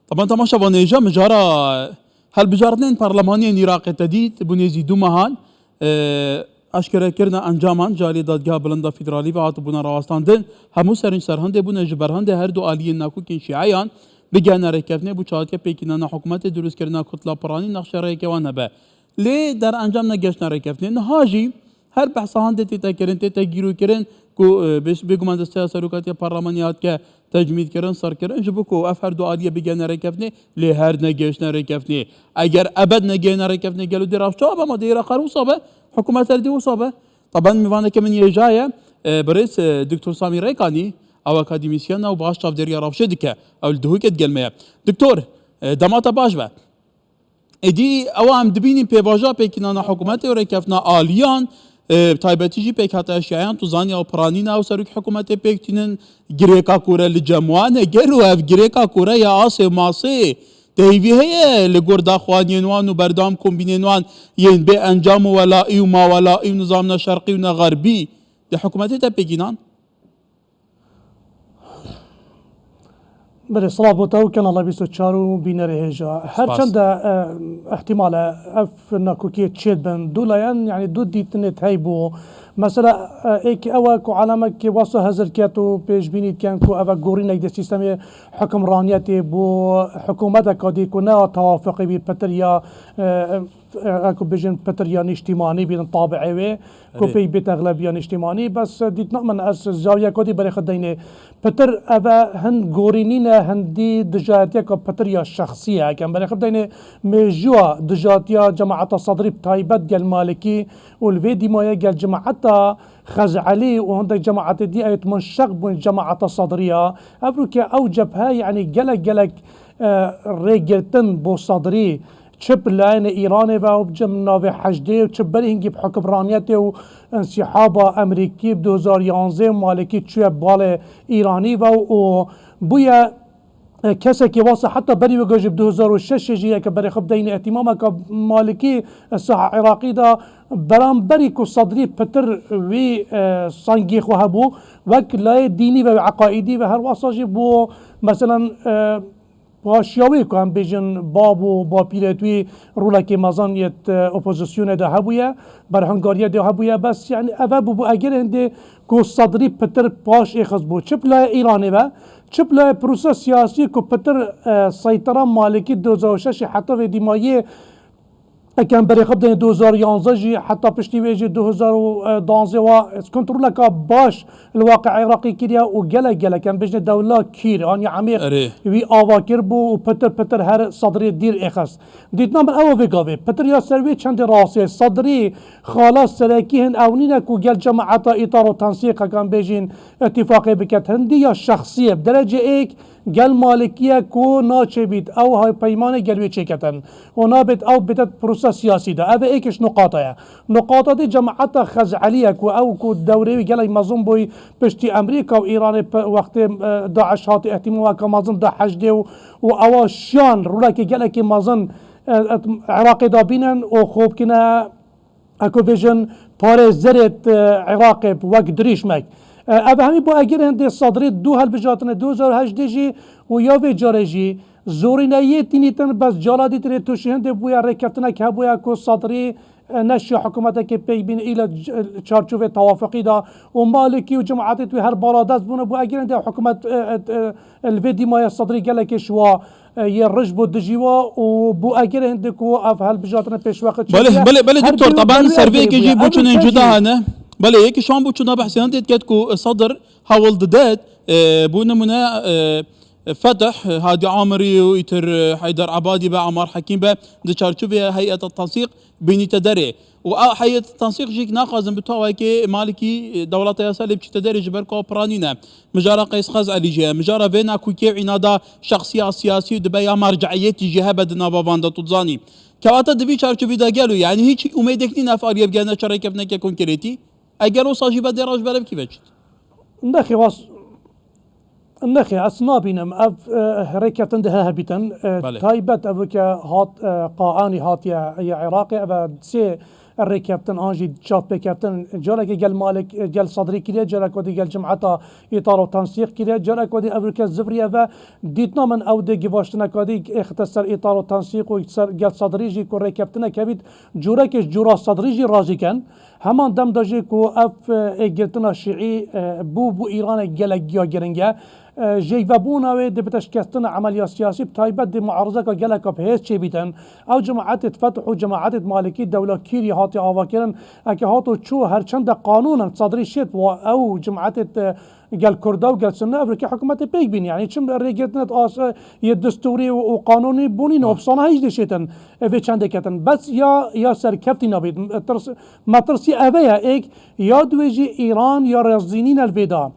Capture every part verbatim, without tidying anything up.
Taban temaşevanê, hêja mijara hilbijartinên parlemaniyên Iraqê te dît, bû nêzî du mehan, e, eşkerekirina encaman ji aliyê Dadgeha Bilind a Federalî ve hatibûne rawestandin. Hemû serîn serhindê bûne ji berhindê her du aliyên nakokên şîeyan bigihne rêkeftinê, bû çaxatiya pêkînana hikûmetê, dirûstkirina kutla piranî, nexşereyeke wan hebe. Lê derencam negihiştine rêkeftinê. Niha jî her behsa hindê tête kirin, tête gîrûkirin ku, e, bê-, bêguman desteya serokatiya parlemanê hatike tecmîdkirin, sirkirin, ji bo ku ev her du aliyê bigihne rêkeftinê, lê her negihiştine rêkeftinê. Eger ebed negihine rêkeftinê, gelo dê rewş çawa be? Ma dê Iraq her wisa be, hikûmet her dê wisa be. Taban mêvaneke min yê hêja ye, e, birêz, e, Doktor Samî Rêkanî, ew akademîsyen e û baş çavdêriya rewşê dike. Ew li Duhokê digel me ye. Doktor, e, dema te baş be. Êdî ewa em dibînin pêvajoya pêkînana hikûmetê û rêkeftina aliyan, e, bi taybetî jî pêkhateya şîeyan, tu zanî ew piranî ne, ew serokê hikûmetê pêk tînin, girêka kore li cem wan e. Gelo ev girêka kore ya asê masê, te hêvî heye li gor daxuyaniyên wan û berdewam kombînên wan yên bê encam û welaî û mawelaî û nizam ne şerqî û ne xerbî di hikûmetê te pêkînan? Belê, silav bo te û Kanala bîst û çar û bînerê hêja. Her Spas. çend e, ihtimal e ev nakokiyê çêdibin, du layen, yanî du dîtinê hey bû. Mesela, e, êk ew e ku alemekê wasa hezir ket û pêşbînî dikin ku ev e gorînek di sîstemê hukimraniyetê bo hikûmeteka dî ku ne ya tewafuqî bî, pitir ya, e, e, e, ku bêjin pitir ya nîştîmanî bînin tabiê wê, ku Erê. pêk bête exlebiya nîştîmanî. Bes, e, dîtina min, ez zawiyeka dî berê xwe deynê. Pitir ev e hin gorî nîne, hindî dijayetiyeka pitir ya şexsî ye. Ekem berê xwe deynê mêjûya dijatiya cemaeta Sedrî bi taybet gel Malikî û li vê dîmayê gel cemaeta Xez'elî û hindek cemaetê dî ew ê min şeq bûn cemaeta Sedrî ya. Ev rûke ew cebhe, yanî gelek gelek, e, rêgirtin bo Sedrî, çi bi layene Îranê ve û bi cem navê Heşdê û çi berî hingî bi hukimraniyetê û însîhaba Emerîkî bi du hezar yanzdeh û Malikî çûye balê Îranî ve û bûye, e, kesekî wasa heta berî wê jî bi du hezar û şeş jî yeke berê xwe bideyne îhtîmameke Malikî, e, saha Iraqî de beramberî ku Sedrî pitir wî, e, sangê xwe hebû, wek layê dînî ve, eqaîdî ve, her wasa jî bû, meselan, e, paşiya wê ku em bêjin bab û bapîrê wî rolekê mezin yê, e, opozisyonê de hebûye, berhungariyê de hebûye, bes, yanî, ev bû, bû eger hindê ku Sedrî pitir paş êxist bû. Çi bi layê Îranê ve, çi bi layê prosa siyasî ku pitir, e, seytera Malikî du hezar û şeş heta vê dîmayê, ekem berê xwe bideyne du hezar yanzdeh jî, heta piştî wê jî du hezar û danzdeh wa kontroleka baş li waqê Iraqê kiriye û gelek gelek, em bêjine dewla kîr, aniye emêq Erê. wî ava kiribû û pitir pitir her Sedrê dîr êxist. Dîtina min ew e vê gavê. Pitir ya ser wê çendê rastê. Sedrî xala serekî hin ew nîne ku gel cemaeta îtar û tensîq, ekem bêjin, îtîfaqê biket. Hindî ya şexsî ye. Bi derecê êk gel Malikî ye ku naçêbît ew hevpeymanê gel wê çêketin û nabêt ew bête prosa siyasî de. Ev ê êk ji nuqata ye. Nuqata dî cemaeta Xez'elî ye ku ew ku dewrê wî gelek mezin bûy piştî Emerîka û Îranê pe-, wextê, e, DAIŞ hatî îhtîmameke mezin da Heşdê û, û ewa şiyan rolekê gelekî mezin, e, e, Iraqê da bînin û xwe bikine, e, ku bêjin, parêzerê, e, Iraqê wek dirîşmek. E, ev hemî bû eger hindê Sedrî du hilbijartinê du hezar û hejdê jî û ya vê carê jî zorîneyê tînîtin, bes cala dîtinê tûşî hindê bûye rêkeftinek hebûye ku Sedrî, e, neşiya hikûmetekê pêk bîne îla c-, çarçovê tewafuqî de û Malikî û cemaetê wî her baladest bûne, bû eger hindê hikûmet, e, e, e, li vê dîmaya Sedrî gelekê şiwa, e, yê rij bû dijî wa û bû eger hindê ku ev hilbijartine pêşweqit Belê, çêkiye. belê, belê, Her doktor, bî taban belê servê ev yekê bûye. jî Ev boçûnên û cuda çeşî hene. Belê, yekî şan boçûna behsê hindê diket ku Sedr hewl didet, e, bo nimûne, e, Fetih, e, Hadi Amirî û îtir, e, Heyder Ebadî be, Amar Hekîm be, di çarçovê heyeta tensîq bînîte derê. Û ew heyet tensîq jî naxwazin bi tawekê Malikî, e, dewleta yasa lê biçîte derê ji ber ku ew pira nîne. Mijara Qeys Xez'elî jî ye. Mijara vê nakokiyê û înada şexsiya siyasî dibe ya merceiyetî jî hebe di nava van de, tu dizanî. Kewata di vî çarçovî de gelo, yanî hîç umêdek nîne ev aliyê bigihne çi rêkeftineke konkretî? Eger wisa jî be dê roj berev kî veçît? Nexê, was-, nexê, ez nabînim. Ev, e, rêkeftin dihe hebîtin. E, Belê. taybet ev weke hat, e, Qaanî hatiye ya Iraqê. Ev e sê, rêkeftin an jî çavpêkeftin, careke gel Malik, gel Sadrî kiriye, careka dî gel cimeta Îtalo Tensîq kiriye, careka dî evroke zivriye ve. Dîtina min ew dê givaştineka dî êxite ser Îtalo Tensîq û ser gel Sadrî jî ku rêkeftinek hebît, cûrekê ji cûra Sadrî jî razî ken. Heman dem de jî ku ev, e, êgirtina şîî, e, bû, bû Îranê gelek giya giring e. E, ji vebûna wê dê bite şikestina emeliya siyasî, bi taybet dê muarizeka geleka bi hêz çêbîtin. Ew cemaetê Fetih û cemaetê Malikî dewla Kîrî hatiye avakirin. Eke hato çû her çende qanûnen Sadrî şêt wa ew cemaetê, e, gel Kurda û gel Sunne ev rikê hikûmetê pêk bîn. Yanî çim rêgirtinê as-, yê destûrî û, û qanûnî bûnî ne, opsiyona hîç dê şêtin, e, vê çendê ketin. Bes ya, ya serkeftî nabît. Tirs-, metirsî eve ye. Êk ya duwê jî Îran ya rêzînî ne li vê da.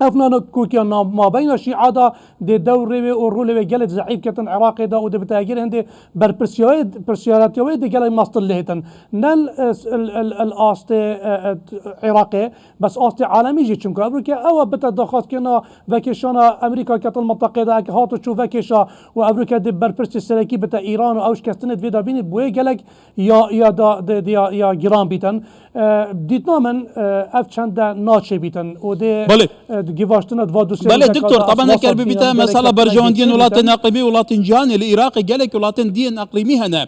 Ev nakokiya na-, mabeyna Şîa da dê dewrê wê û rolê wê gelek zeîf ketin Iraqê da û dê bi tegirê hindê berpirsiyarê-, pirsiyaretiya wê dê gelek mastir lê hetin. Ne l-, el, el, el astê, e, e, Iraqê, bes astê alemî jî, çimku evroke ew e bite daxwazkirina vekêşana Amerîka ketin mintaqê de, eke hato çû vekêşa û evroke dê berpirsê serekî bite Îran û ew şikestinê di vê de bînî, bi wê gelek ya, ya da, de, de, ya, ya giran bîtin. E, dîtina min, e, ev çende naçêbîtin û dê, Belê. e, givaştina di va dosyayê Belê, de doktor, kata taban esas eker bibîte mesela berjewendiyên welatên eqlîmî, welatên cîhanê li Iraqê gelek welatên diyên eqlîmî hene,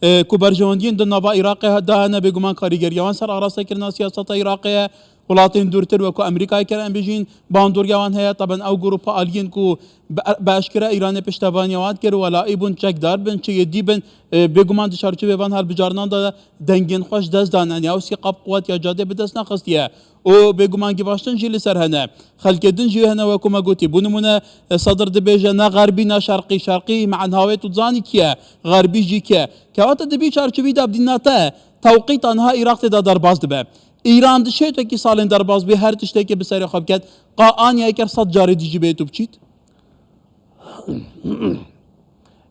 e, ku berjewendiyên di nava Iraqê da hene, bêguman karîgeriya wan ser arastekirina siyaseta Iraqê ye. Welatên dûrtir wekû Amerîkayê ker em bijîn, bandoriya wan heye. Taban ew grupa aliyên ku bi, bi eşkere Îranê piştevaniya wan dikir, welaî bûn, çekdar bin, çi yê dî bin, e, bêguman di çarçovê van hilbijarnan de dengên xwe ji dest dan. Yanî ew sîqab quwet ya cadê bi dest nexistiye. Û bêguman givaştin jî li ser hene. Xelkê din jî hene wekû me gotî. Bo nimûne, e, Sedir dibêje ne xerbî ne şerqî. Şerqî me'na wê tu dizanî kî ye? Xerbî jî kî ye? Kewata di vî çarçovî de bi dîna te tewqîta niha Iraq tê de derbas dibe. Îran di şêwtekî salên derbas bê, her tiştekê bi serê xwe biket. Qa aniya eker sed carê dî jî bê tu biçît?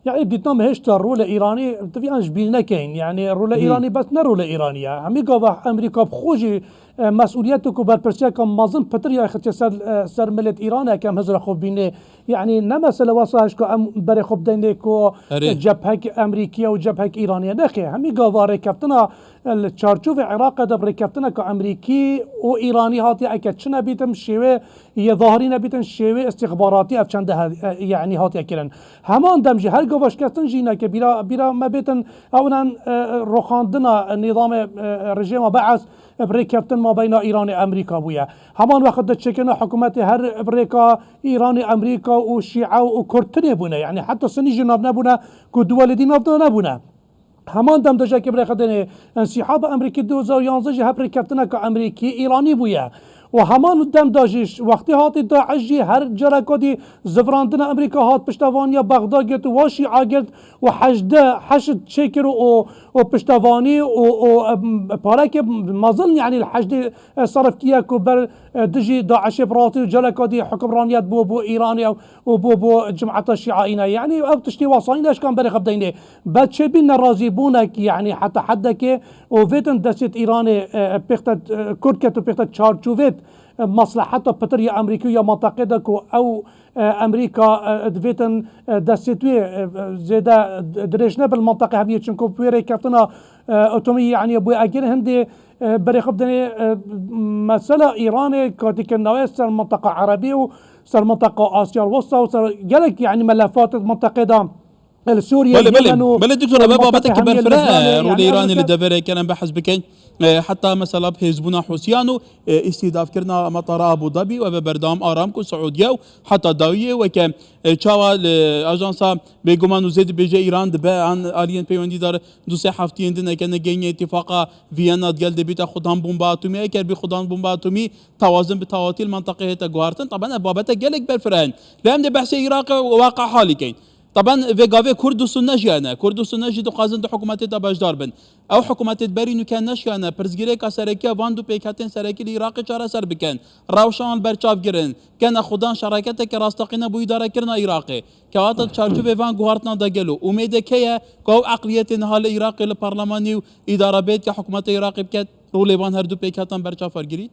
Yanî dîtina me hêşta rolê Îranî divê em ji bîr nekeyin. Yanî rolê Hı. Îranî bes ne rolê Îranî ye. Hemî gava Amerîka bi xwe jî, e, mesûliyet û ku berpirsiyeka mezin pitir ya xitiye ser, e, ser milêt Îranê, eke em hizra xwe bînê. Yanî ne mesele wesa hişka em berê xwe bideyne ku Erê. cephek Amerîkiye û cephek Îraniye. Nexê, hemî gava rêkeftina li çarçovê Iraqê de bi rêkeftineke Amerîkî û Îranî hatiye, eke çi nebîtim şêwê yê zahirî nebîtin, şêwê istixbaratî ev çende he-, e, yanî hatiye kirin. Heman dem jî her gava şikestin jî neke bîra, bîra me bêtin, ew nan, e, roxandina nîzamê, e, rejêma Be'es, e, bi rêkeftin mabeyna Îranê Amerîka bûye. Heman wext de çêkirina hikûmetê her bi rêka Îranê, Amerîka û Şîe û Kurd tinê bûne. Yanî heta Sunî jî nav nebûne ku duwelê dî nav de nebûne. Heman dem de jekê birêxedinê însîhaba Amerîkî du hezar û yanzdeh jî hep rêkeftineke Amerîkî Îranî bûye. Û heman dem de jî wextê hatî DAIŞ jî her careka dî zivrandina Amerîka hat piştevaniya Bexda girt û wa Şîa girt û hejdeh heşt çêkir û, û piştevanî û, û, em, parekê mezin, yanî li hejdê, e, serif kiye ku ber, e, dijî DAIŞê bi rastî û careka dî hukimraniyet bû bo Îranê û bo, bo cimeta Şîa îne. Yanî ev tiştê wasanî neşkan berê xwe bideynê. Be çêbî nerazîbûnek, yanî heta heddekê û vêtin destêt Îranê, e, pêxte, e, kurt ket û pêxte çarçovêt, e, masleheta pitir ya Amerîkî û ya mintaqê de ku ew, e, Amerîka, e, divêtin, e, destêt wê, e, zêde dirêj nebe li mintaqê hemiyê, çimku bi wê rêkeftina, e, atomî, yanî bû eger hindê, e, berê xwe bidinê, e, mesela Îranê katîkirinaye ser minteqa Erebî û ser minteqa Asya Westa û ser gelek, yanî melefatê mintaqê de. Li Sûriye, Belê, belê. Yemen û Belê, doktor, eve mintaqe babeteke hemiyê berfireh e, Lubnanê, rolê yanî Îranê li Amerîka deverê ker em behs bikin. E, heta mesela bi hêzbûna Hûsiyan û, e, îstîhdafkirina metara Abu Dhabi û eve berdewam Aramco Siûdiye û heta dawiyê weke, e, çawa li ajansa bêguman û zêde bêje Îran dibe, an aliyên peywendîdar du sê heftiyên din eke ne genî îtîfaqa Viyana digel dê bîte xudan bomba atomî, eger bî xudan bomba atomî tewazin bi tawatî li mintaqê hête guhartin. Taban ev babete gelek berfireh in. Lê em dê behsê Iraqê û waqe halî keyin. Taban vê gavê Kurd û Sunne jî hene. Kurd û Sunne jî dixwazin di hikûmetê de beşdar bin. Ew hikûmetê di berî nûke neşiyane pirsgirêka serekî ya van du pêkhatên serekî li Iraqê çareser bikin. Rewşan li ber çav girin. Kene xudan şereketeke rasteqîne bo îdarekirina Iraqê. Kewata di çarçovê van guhartina de gelo umêdê kê ye ku ew eqliyetê niha li Iraqê li parlemanî û îdare bêt ke hikûmeta Iraqê biket, rolê van her du pêkhatan ber çav wergirît?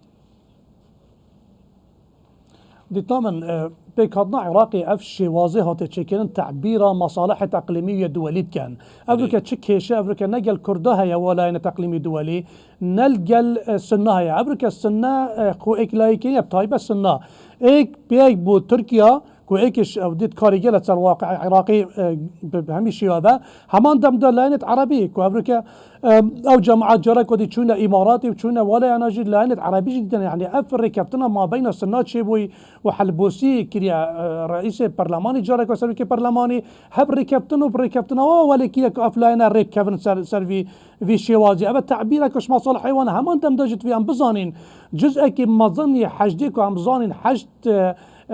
Dîtina min, e, pêkhatina Iraqê ev şêwazê hate çêkirin, tebîra mesalihê teqlîmî û yê duwelî dikin. Ev Erê. Rike çi kêşe, ev rike ne gel Kurda heye, welayene teqlîmî duwelî, ne li gel, e, Sunna heye. Ev rike Sunna, e, xwe êk layî kiriye, taybet Sunna. Êk pêk bû Tirkiye, ku êkiş ew dît karî gele ser waqi'a Iraqê, e, bi, bi hemî şêwe be. Heman dem de layenêt Erebî, ku ev rike, e, ew cemaat careko dî çûne Îmaratê û çûne welayana jî layenêt Erebî jî dîtine. Yani ev rêkeftina mabeyna Sunna çêbûyî û Helbûsî kiriye, e, reîsê perlemanî careko serokê perlemanî hep rêkeftin û bi rêkeftina we welê kiriye ku ev layene rêkevin ser, ser vî, vî şêwazî. Ev e tebîreke ji mesalihê wan e. Heman dem de jî divê em bizanîn. Ciz'ekî mezin yê heşdê ku em bizanîn heşt, e, e,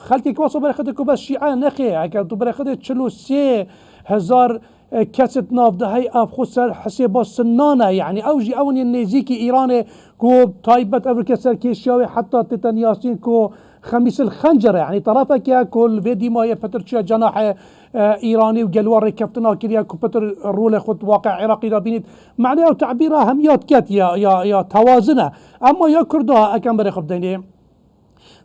xelkê ku wasa berê xwe dê ku bes şîe nexê. Eger tu berê xwe dê çil û sê hezar, e, kesê di nav de hey ev xwe ser hesêba Sunna ne. Yani ew jî ew in yên nêzîkî Îranê ku taybet ev rike serkêşiya wê heta tête Yasîn ku Xemîsil Xencer e. Yani terefeke ku li vê dîmayê pitir çûye cenahê, e, Îranî û gel we rêkeftina kiriye ku pitir rolê xwe di waqi'a Iraqî de bînît. Mane ew tebîra hemiya diket ya, ya, ya tewazin e. Ema ya Kurda ekem berê xwe bideyne.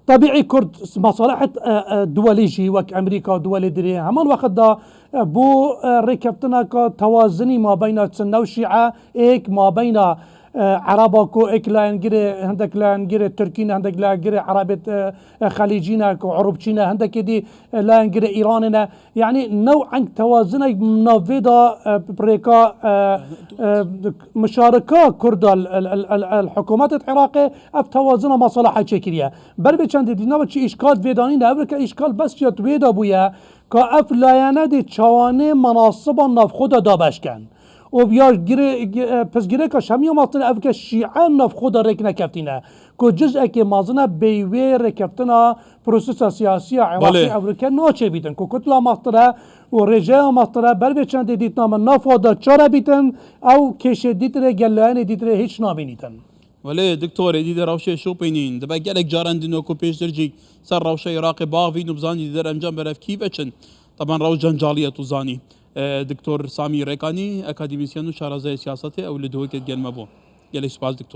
Tebîî Kurd mesalehet, e, e, duwelî jî wek Amerîka duwelê dirê. Heman wext de, e, bo, e, rêkeftineka tewazinî mabeyna Sunne û Şîe, êk mabeyna, e, Ereba ku êk layengirê, hindek layengirê Tirkî ne, hindek layengirê Erebê, e, e, Xelîcî ne, ku Urubçî ne, hindekê dî, e, layengirê Îranê ne. Yani new'eng tewazinek navê de, e, rêka, e, e, mişarika Kurda el, el, el, el, el hikûmetê Iraqê ev tewazina meselehe çêkiriye. Ber vê çendê dîna ve çi îşkal vê danî ne, ev rike îşkal bes ya wê de bûye, ka ev layene dê çawanê menasiba navxwe de dabeş ken. Û ya girê, e, pirsgirêka şemiya mezin ev ke şîe navxwe de rêk nekeftîne. Ku ciz'ekê mezin e bêy wê rêkeftina prosesa siyasî ya Iraqê Belê. Ev rike naçêbîtin. Ku kutla meztir e û rêjeya meztir e ber vê çendê dîtina min nafa de çare bîtin, ew kêşê dîtirê gel layenê dîtirê hiç nabînîtin. Welê, Doktor, êdî di rewşê şopînîn, dibe gelek caran din wekû pêştir jî ser rewşa Iraqê baxvîn û bizanî di der encam berev kî veçin. Taban rewş cencalî ye, tu zanî. E, Doktor Samî Rêkanî, akademîsyen û şarezayê siyasetê, ew li Duhokê digel me bû. Gelek spas, Doktor.